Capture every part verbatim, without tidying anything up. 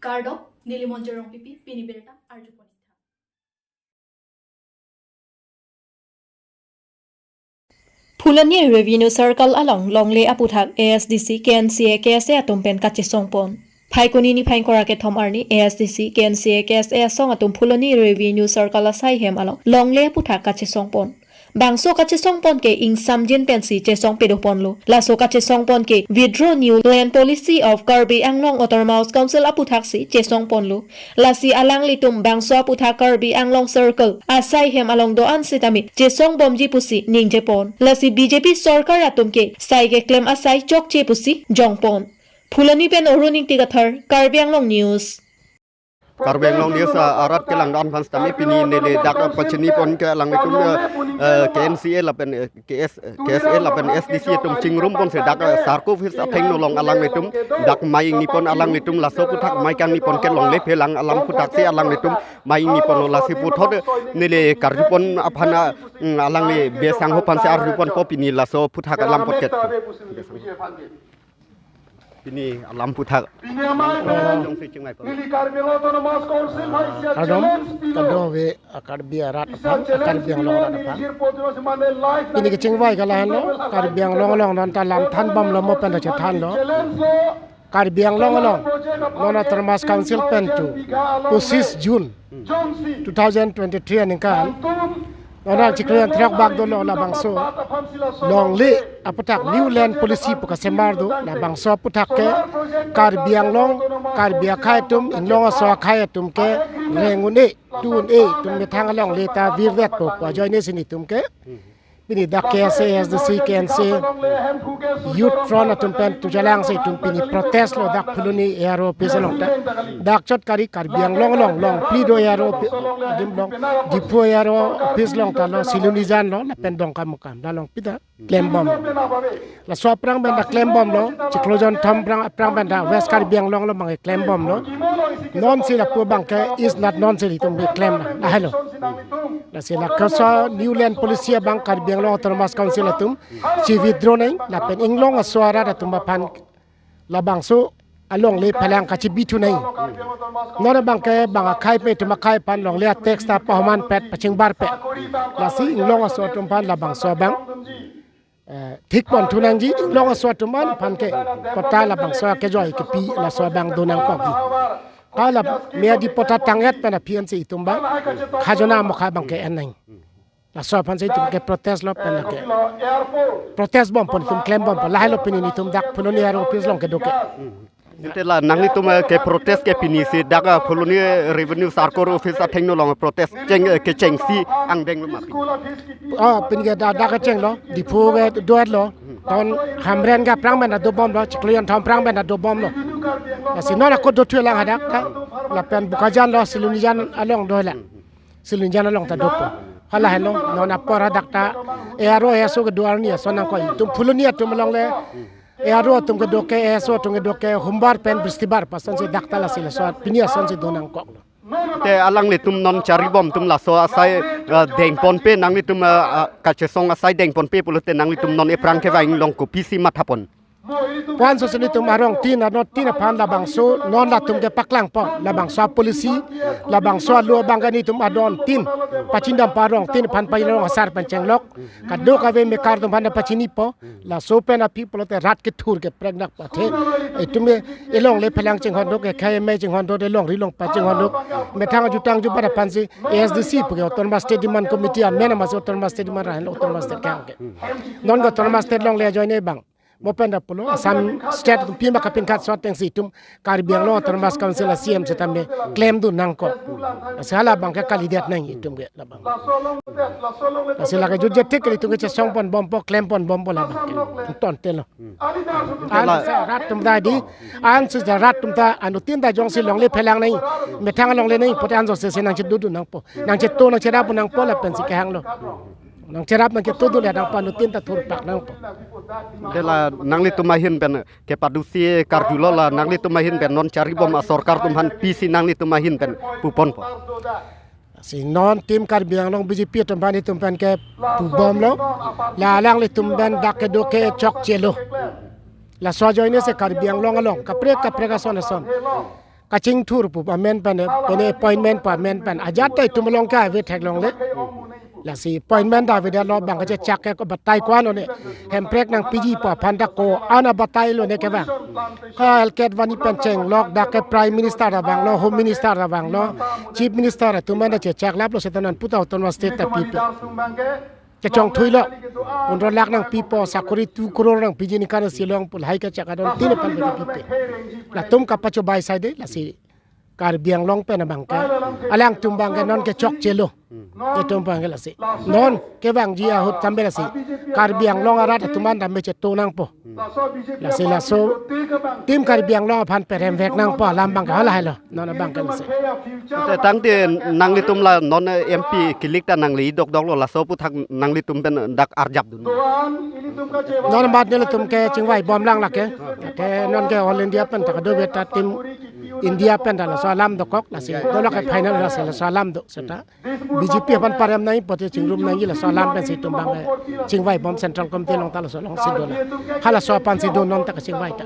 Kardom, neli Monjir Rongpipi, pini birta arjupon. Phuloni Revenue Circle along longle aputhak A S D C, K N C A, K S A atum pen kachesongpon. Phaikuni niphai ingkoi ra kethom arni A S D C, K N C A, K S A asong atum Phuloni Revenue Circle asai hem along longle aputhak kachesongpon. Bangso kachesongpon ke ingsamjin pensi chesong pedoponlo. Laso kachesongpon ke Withdraw New Land Policy of Karbi Anglong Autonomous Council aputhaksi chesongponlo. Lasi alanglitum bangso aputhak Karbi Anglong Circle asai hem along do-an sitame chesongbomji pusi ningjepon. Lasi B J P sorkar atum ke sai keklem asai chokche pusi jongpon. Phuloni pen Arun Ingti Kathar, Karbi Anglong News. Karbi Anglong News, ah, arat kelang do-an aphan sitame pini neli dak pachinipon ke alanglitum, eh, eh, K N C A lapen, eh, K S, eh, K S A lapen S D C atum chingrumponsi dak, eh, circle office athengno along alanglitum dak mei ingnipon, alanglitum laso aputhak mei kangnipon ke longle phelang alam aputhaksi alanglitum mei ingniponlo. Lasi puthot neli karjupon aphan, ah, mm, alangli besang ho aphansi arjuponpo pini laso aputhak alam apot ke. Pini alam aputhak. Jongsi chingmai po. Kardom, kardom ave, ah, Karbi arat aphan, ah, Karbi Anglong arat aphan. Pini kechingvai ke lahenlo, Karbi Anglong along non ta lam thanbomlo mo pen ta chethanlo. Karbi Anglong along non Autonomous Council pen tu posis June two thousand twenty-three aningkan, non chiklo jan throk bak dolo labangso longle aputhak New Land Policy pu kasemar do, labangso aputhak ke Karbi Anglong, Karbi akhei atum, Inglong aso akhei atum ke reng un-e, tu un-e, itum methang alongle ta virdetpo pu ajoinesi nelitum ke pini dak K S A, S D C, K N C A, Youth Front atum pen tu jalang si itum pini protest lo dak Phuloni A R O office along ta. Dak chot kali Karbi Anglong along, Longphli do A R O offi-, adim along, Diphu A R O office along ta lo, Silonijan lo, lapen Dongkamukam, la along pita klembom. Laso aphrang pen ta klembomlo, chiklo jan thom aphrang, aphrang pen ta West Karbi Anglong along abang ke klembomlo. Non si lapu abang ke East Nat non si itum bi klem la, lahelo. Lasi la kaso New Land Policy abang Karbi Anglong Autonomous Council atum chi-withdraw nang, lapen Inglong aso arat atum aphan labangso alongle phelang kachebithu nang. Non abang ke bang akhei pen itum akhei aphan longle a-tax ta pahomanpet pachingbarpet. Lasi Inglong aso atum aphan labangso abang, eh, thikponthu nangji, Inglong aso atum aphan ke patta labangso kejoi kepi laso abang do nangkokji. Kala miyadi patta tang-et pen aphi ansi itum abang khajona mokha abang ke-en nang. Laso aphansi itum ke protest lo pen ke. Protest bompo, itum klembompo. Lahelo pini nelitum dak Phuloni A R O office along kedo ke. Ante la nanglitum, eh, ke protest ke pini si dak, eh, Phuloni Revenue Circle office athengno along protest cheng, eh, kechengsi angdenglo ma pini? Oh, pini ke da-, dak kechenglo, Diphu ke do-etlo, ton Hamren ke aphrang pen ta dobomlo, chiklo jan thom aphrang pen ta dobomlo. Lasi non ako dothulang hadak ta, lapen Bokajan lo, Silonijan along dolang. Silonijan along ta dopo. Halahelo, non apor hadak ta A R O A S O kedo arni ason nangkok, itum Phuloni atum alongle A R O atum kedo ke, A S O atum kedo ke Hombar pen Bristibar pu asonsi dak ta lasi laso pini asonsi do nangkoklo. Te alanglitum non charibom atum laso asai, eh, dengponpe nanglitum, eh, eh, kachesong asai dengponpe pulote nanglitum non ephrang kevang along kopisi mathapon? Pu-an so si nelitum arongtin, arongtin aphan labangso non latum ke paklangpon, labangso a-policy, labangso alo abang ke nelitum arongtin, pachindampo, arongtin aphan pajirong asar pen chenglok, kadokave mekar atum aphan pachinipo, laso pen aphi pulote rat kethur ke preknak pathe. Itum ke elongle phelang chinghon do, ekhei emei chinghon do, elongri longpat chinghon do. Methang ajutang jubat aphansi A S D C pu ke Autonomous State Demand Committee amen amatsi Autonomous State demand ra-en lo, Autonomous State kehang ke. Non ke Autonomous State longle ajoine abang. Mo pen ta pulo, Assam State atum pima kapinkhat sot tengsi itum Karbi Anglong Autonomous Council a-C E M sitame klemdun nangkok. Lasi halabang ke kalidet nang itum ke labang. Lasi lake jutje thik ke itum ke chesongponbompo, klemponbompo labang ke. Ton telo. An si rat atum ta di, an si rat atum ta, anuttin ta jongsi longle phelang nang, methang longle nang, pote an jongsi si nangchedodun nangpo, nangcheto nangcherap nangpo lapensi kehanglo. Nangcherap nangcheto dun le nangpo, anuttin ta thurpak nangpo. Dela nanglitum ahin pen kepadusi karjulo la nanglitum ahin pen non charibom asorkar atum aphan pisi nanglitum ahin pen puponpo? Si non Team Karbi Anglong B J P atum aphan itum pen kepubomlo. La alanglitum pen dak kedo ke chokchelo. Laso ajoine si Karbi Anglong along kaprek kaprek ason ason kachingthur pu amen pen, pen appointment pu amen pen ajat ta itum along ke ave theklongle. Lasi appointment ta avedetlo, bang kachechak ke ko batai ko-an one, Hemprek nangpiji pu aphan ta ko-an abatailo ne kevang. Ka L K Advani pen chenglok, dak ke Prime Minister ta vanglo, Home Minister ta vanglo, Chief Minister atum anta chechaklaplo, seta non puta Autonomous State ta pipe. Kechongthuilo, pondro lakh nangpipo, sakori two crore nangpiji ningkan isi along pu lahai kachak adon tin aphan pen pipe. Latum kapachobai saide, lasi Karbi Anglong pen abang ke, alangtum abang ke non ke chokchelo. Itum abang ke lasi. Non kevangji ahut kambel lasi. Karbi Anglong arat atum anta me cheto nangpo. Lasi laso tim Karbi Anglong aphan peremvek nangpo alam abang ke halahailo. Non abang ke lasi. Te tangte nanglitum la non M P kilik ta nangli dokdoklo, laso aphuthak nanglitum pen dak arjapdun. Non amat nelitum ke chingvaibomlang lake. Te non ke All India pen ta kadokave ta tim India pen ta laso alam dokok, lasi dolo ke final lasi laso alam do seta. B J P aphan parem nangji pote chingrum nangji laso alam pensi itum abang ke chingvaibom, Central Committee along ta laso alongsi dolo. Halaso aphansi do non ta kachingvai ta.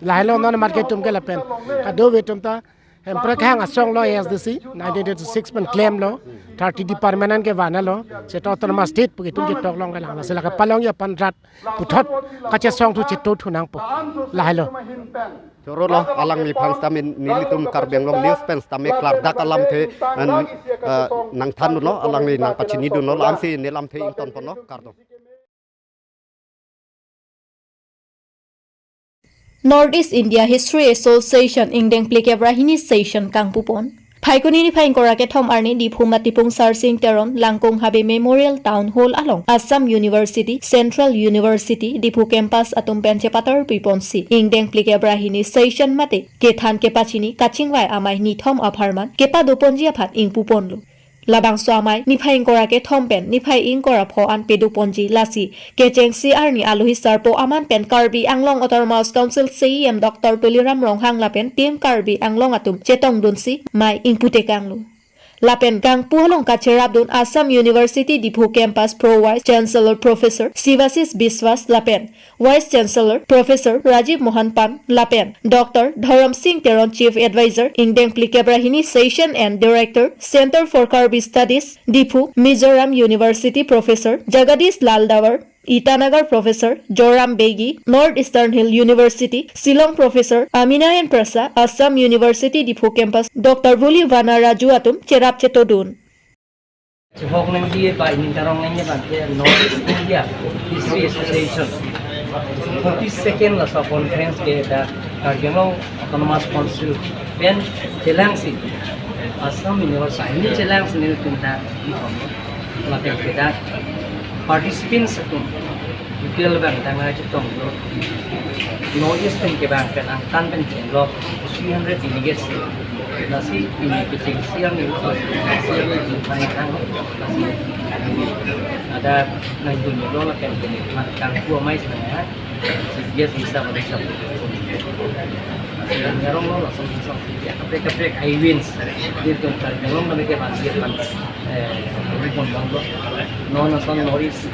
Lahelo non amat ke itum ke lapen. Kadokave itum ta Hemprek hang asong lo A S D C, nineteen eighty-six pen klemlo, thirty department an ke vanlo, seta Autonomous State pu itum ke toklong ke lang. Lasi lake palongji aphan rat puthot kachesongthu chetothu nangpo. Lahelo. Chorolo, alangliphan sitame nelitum Karbi Anglong News pen sitame klardak alamthe, eh, nangthandunlo, alangli nangpachinidunlo, la-ansi ne lamthe ingtonponlo, kardom. North East India History Association ingdeng phlikep ra hini session kangpupon. Phaikuni niphai ingkoi ra kethom arni Diphu Matipung Sarsing Teron Langkung Habe Memorial Town Hall along Assam University, Central University, Diphu Campus atum pen chepatar piponsi ingdeng phlikep ra hini session mate kethan kepachini kachingvai amei nithom apharman kepadoponji aphan ingpuponlo. Labangso amei niphai ingkoi ra kethom pen niphai ingkoi ra pho an pedoponji, lasi kechengsi arni alohi sarpo aman pen Karbi Anglong Autonomous Council C E M Doctor Tuliram Ronghang lapen Team Karbi Anglong atum chetongdunsi mei ingputekanglo. Lapen kangpu along kacherapdun Assam University Diphu Campus Pro Vice Chancellor Professor Sivasis Biswas lapen Vice Chancellor Professor Rajiv Mohan Pant lapen Doctor Dharam Singh Teron, Chief Advisor ingdeng phlikep ra hini session and Director, Center for Karbi Studies, Diphu, Mizoram University, Professor Jagadish Lal Dawar, Itanagar, Professor Joram Begi, North Eastern Hill University, Shillong, Professor Amina N Prasad, Assam University Diphu Campus Doctor Vuli Vana Raju atum cherap chetodun. Chihok nangji ba ining karong nangji abang ke North East India History Association forty second laso conference ke dak Karbi Anglong Autonomous Council pen chelangsi Assam University hini chelangsi nelitum ta ikom lapen ke dak participants atum B P L abang tangka chetonglo. North East pen ke abang pen angtan pen chenglok three hundred delegates. Lasi pini kechengsi arni, kechengsi arni jingphan hang, lasi ada nangdunlo lapen pini kangpu amei si nang, si bias bisa pada sab. Lasi nang aronglo langsung langsung kaprek kaprek I wins. Di tungkar ngalong kami ke banjir kan, eh, ribon banglo. Non ason North East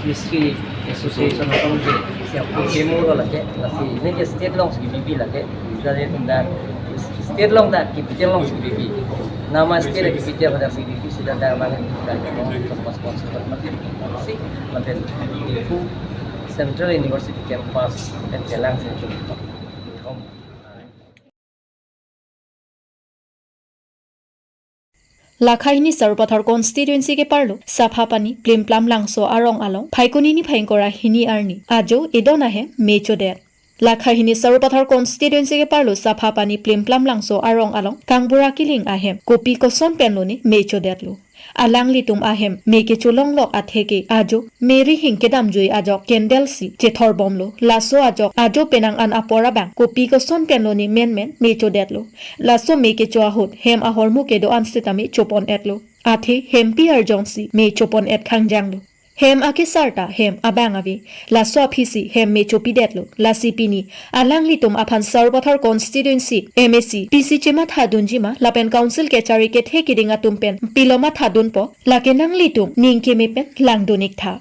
History Association atum ke siap ke mo lake, lasi neke state alongsi kebi lake, sida de tunda state along ta capital alongsi kebi. Nama state capital pada si kebi, sida ta mana kita ke mo pas pas pas mati si lapen Diphu Central University Campus pen chelangsi. Lakha hini Sarupathar constituency keparlo Saphapani Plimplam Langso arong along Phaikuni niphai ingkoi ra hini arni ajo edon ahem mei chodet. Lakha hini Sarupathar constituency keparlo Saphapani Plimplam Langso arong along Kangbura Kiling ahem kopi koson penlone mei chodetlo. Alanglitum ahem mei kecholonglok atheke ajo mei rihing kedamjui ajok candle si chethorbomlo. Laso ajok ajo penang an apor abang kopi koson penlone menmen mei chodetlo. Laso mei kecho ahut hem ahormu kedo-an sitame chopon-etlo. Athe hempi arjongsi mei chopon-et khangjanglo. Hem akesar ta hem abang ave. Laso aphisi hem mei chopidetlo. Lasi pini alanglitum aphan Sarupathar constituency M A C, P C chematha dunjima lapen council kechari kethe kiding atum pen pilo matha dunpo, lake nanglitum ning keme pen langdun-ik tha.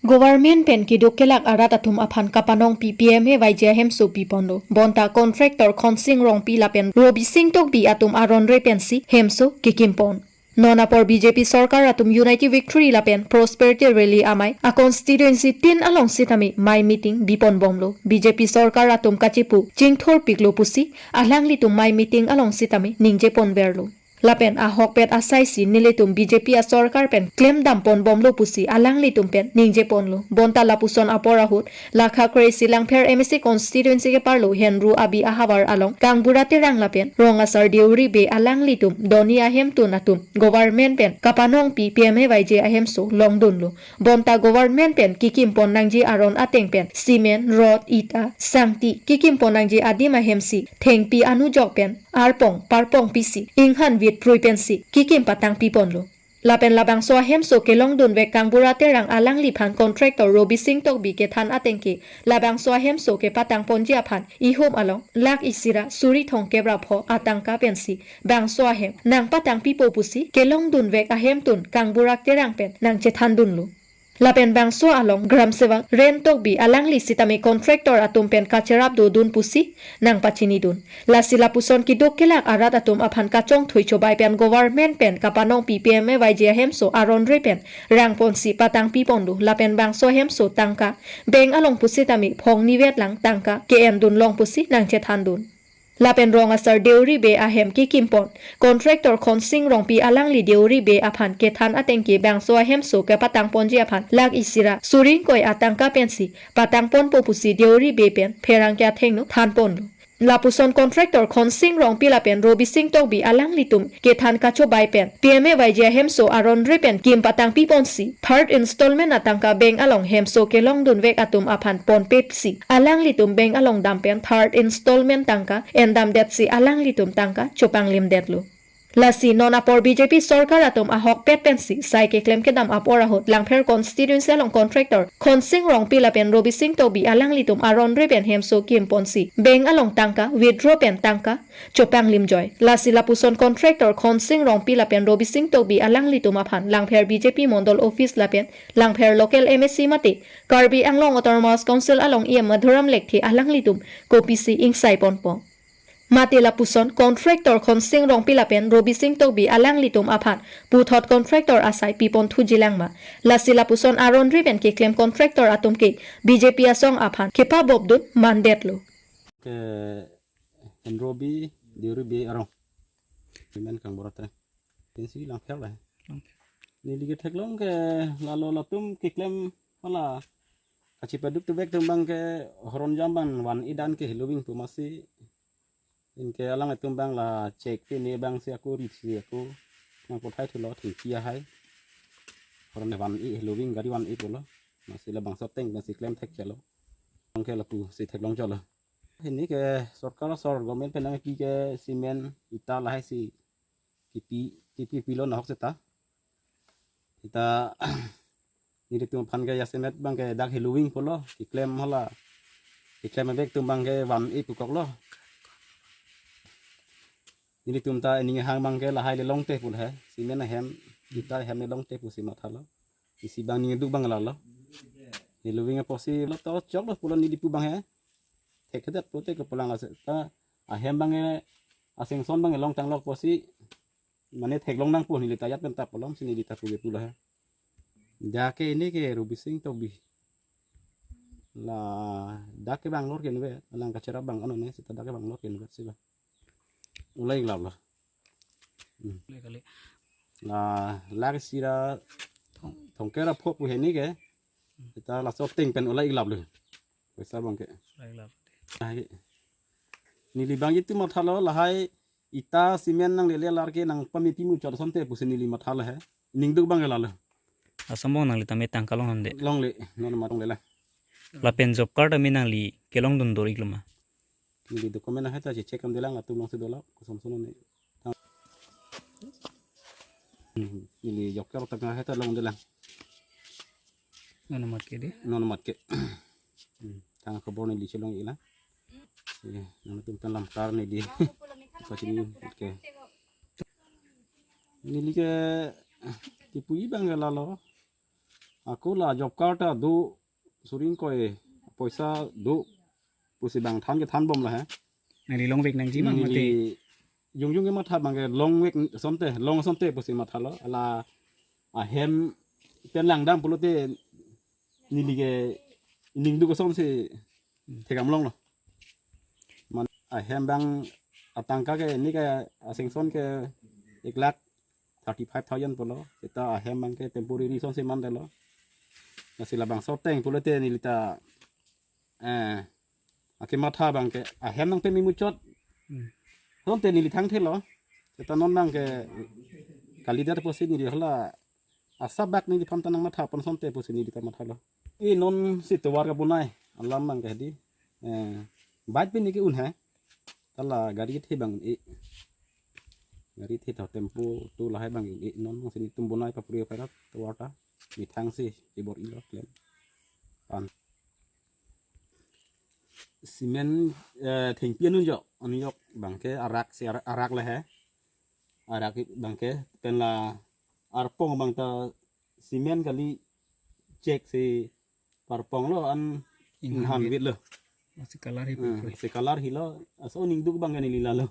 Government pen keduk kelak arat atum aphan kapanongpi P M A Y G ahemso piponlo. Bonta contractor Khonsing Rongpi lapen Robising Tokbi atum aron re pensi hemso kekimpon. Non apor B J P sorkar atum Unity Victory lapen Prosperity Rally amei a constituency tin along sitame mei meeting biponbomlo. B J P sorkar atum kachipu chingthurpiklo pusi alanglitum mei meeting along sitame ningjeponverlo. Lapen ahokpet asaisi nelitum B J P asorkar pen klemdamponbomlo pusi alanglitum pen ningjeponlo. Bonta lapuson apor ahut lakha kre-isi Langpher M A C constituency keparlo Henru Abi ahavar along Kangbura Terang lapen Rongasar Deuri Bey alanglitum doni ahemtun atum government pen kapanongpi P M A Y G ahemso longdunlo. Bonta government pen kekimpon nangji aron ateng pen cement, rod, ita, sangti kekimpon nangji adim ahemsi thengpi anujok pen arpong parpong pisi inghan vit prui pensi kekim patangpiponlo. Lapen labangso ahemso kelongdunvek Kangbura Terang alangliphan contractor Robising Tokbi kethan ateng ke labangso ahemso kepatangponji aphan ihum along lakh isi ra suri thomkep ra pho atangka pensi bangso ahem nangpatangpipo pusi kelongdunvek ahemtun Kangbura Terang pen nangchethandunlo. Lapen bangso along Gram Sevak Ren Tokbi alangli sitame contractor atum pen kacherap dodun pusi nangpachinidun. Lasi lapuson keduk kelak arat atum aphan kachongthui chobai pen government pen kapanongpi P M A Y G ahemso aron re pen rangponsi patangpiponlo. Lapen bangso ahemso tangka bank along pusitame phongni vetlang tangka ke-endunlong pusi nangchethandun. Lapen Rongasar Deuri Bey ahem kekimpon contractor Khonsing Rongpi alangli Deuri Bey aphan kethan ateng ke bangso ahemso kepatangponji aphan lakh isi ra suri ingkoi atangka pensi patangponpo pusi Deuri Bey pen pherangke athengno thanponlo. Lapuson contractor Khonsing Rongpi lapen Robising Tokbi alanglitum kethan kachobai pen P M A Y G ahemso aron re pen kim patangpiponsi third installment atangka bank along hemso kelongdunvek atum aphan ponpepsi alanglitum bank along dam pen third installment tangka endamdetsi alanglitum tangka chopanglimdetlo. Lasi non apor B J P sorkar atum ahokpet pensi sai keklem kedam apor ahut Langpher constituency along contractor Khonsing Rongpi lapen Robising Tokbi alanglitum aron re pen hemso kimponsi bank along tangka withdraw pen tangka chopanglimjoi. Lasi lapuson contractor Khonsing Rongpi lapen Robising Tokbi alanglitum aphan Langpher B J P mondol office lapen Langpher local M A C mate Karbi Anglong Autonomous Council along E M Madhuram Lekthe alanglitum kopisi ingsaiponpo. Mate lapuson contractor Khonsing Rongpi lapen Robising Tokbi alanglitum aphan puthot contractor asai piponthujilang ma. Lasi lapuson aron re pen keklem contractor atum ke B J P asong aphan kepabobdun mandetlo. Ke Henru Abi, Deuri Bey arong. Cement Kangbura Terang. Pensi Langpher la. Neli ketheklong ke lalo latum keklem hala kachipaduk tubek atum abang ke horon jam abang van-i dan ke heloving pu masi. Anke alanglitum abang la chek pine abangsi ako risi ako nangpathai thulo thengpi ahai. Horon van-i heloving gari van-i pulo. Masi labangso ateng masi klem thekchelo. Anke lapusi theklong cholo. Hini ke sorkar asor government pen nangpi ke cement ita lahai si kipi kipi pilo nahok seta. Ita nelitum aphan ke jasemet abang ke dak heloving pulo, keklem hala. Keklem abek atum abang ke van-i pukoklo. Nelitum ta aning ahang abang ke lahai le longte pulo he. Cement ahem, ita ahem le longte pusi mathalo. Isi abang ningduk abang lalo. Heloving apotsi lo to choklo pulo neli pu abang he. Thekthedet pulote kepulang ase ta ahem abang e asengson abang e longtanglo pusi mane theklong nangpo neli ta ajat pen ta pulo si neli ta puve pulo he. Dak ke ini ke Robising Tokbi. La dak ke Bangalore ke nve, alang kacherap abang ano ne seta dak ke Bangalore ke nve si ba. Ulai gelap lo. Hmm. Kali, kali. La lakh isi ra thong- thomkep ra pho pu hini ke. Seta laso ateng pen ulai gelap lo. Poisa abang ke. Ulai gelap. Ah, ke. Neli abang itu mathalo lahai ita cement nanglele alar ke nangpamepi muchot asonte pusi neli mathalo he. Ningduk abang ke lalo. Asambong nangli tame tangka longhonde. Longle, non mat longle la. Lapen job card tame nangli kelongdun dor-iklo ma. Neli document ahai ta check damdelang latum alongsi dolo, koson son ne. Hmm, neli job card tangka ahai ta longdelang. Non mat ke de. Non mat ke. Hmm, tang khobor neli chelong-iklang. Ye, nangtum tan lamkar neli. Pachini ke. Neli ke kipu-i abang ke lalo. Ako la job card ta do, suri ingkoi poisa do pusi bang than ke than bom la he. Nangli longvek nangji ma mate. Neli jongjong ke matha bang ke longvek asonte, long asonte pusi mathalo. Ala ahem pen langdam pulote neli ke ning duk asonsi thekdam longlo. Man ahem bang atangka ke neli ke a-sanction ke ek lakh thirty five thousand pulo. Seta ahem bang ke temporary asonsi mandetlo. Lasi labangso ateng pulote neli ta eh, akematha bang ke ahem nangpeme muchot. Hmm. Asonte neli thangthelo. Seta non bang ke kalidet pusi neli hala asap bak neliphan ta nangmatha pon asonte pusi neli ta mathalo. E nonsi tovar kabonai alam bang ke hedi. Eh, bike pen neli ke un he. Ta la gari the bang e. Gari the tho tempo tu lahai bang e non si nelitum bonai papri parat tovar ta. Neli thangsi ibor-ilo klem. Pan. Cement, eh, thengpi anun jo, anun jok bang ke arak si arak, arak le he. Arak bang ke pen la arpong bang ta cement kali chek si parponglo an inghan inghan wit wit lo. Masih kalar hi Hmm, pupui. Si kalar hilo, aso ning duk bang ke neli lalo.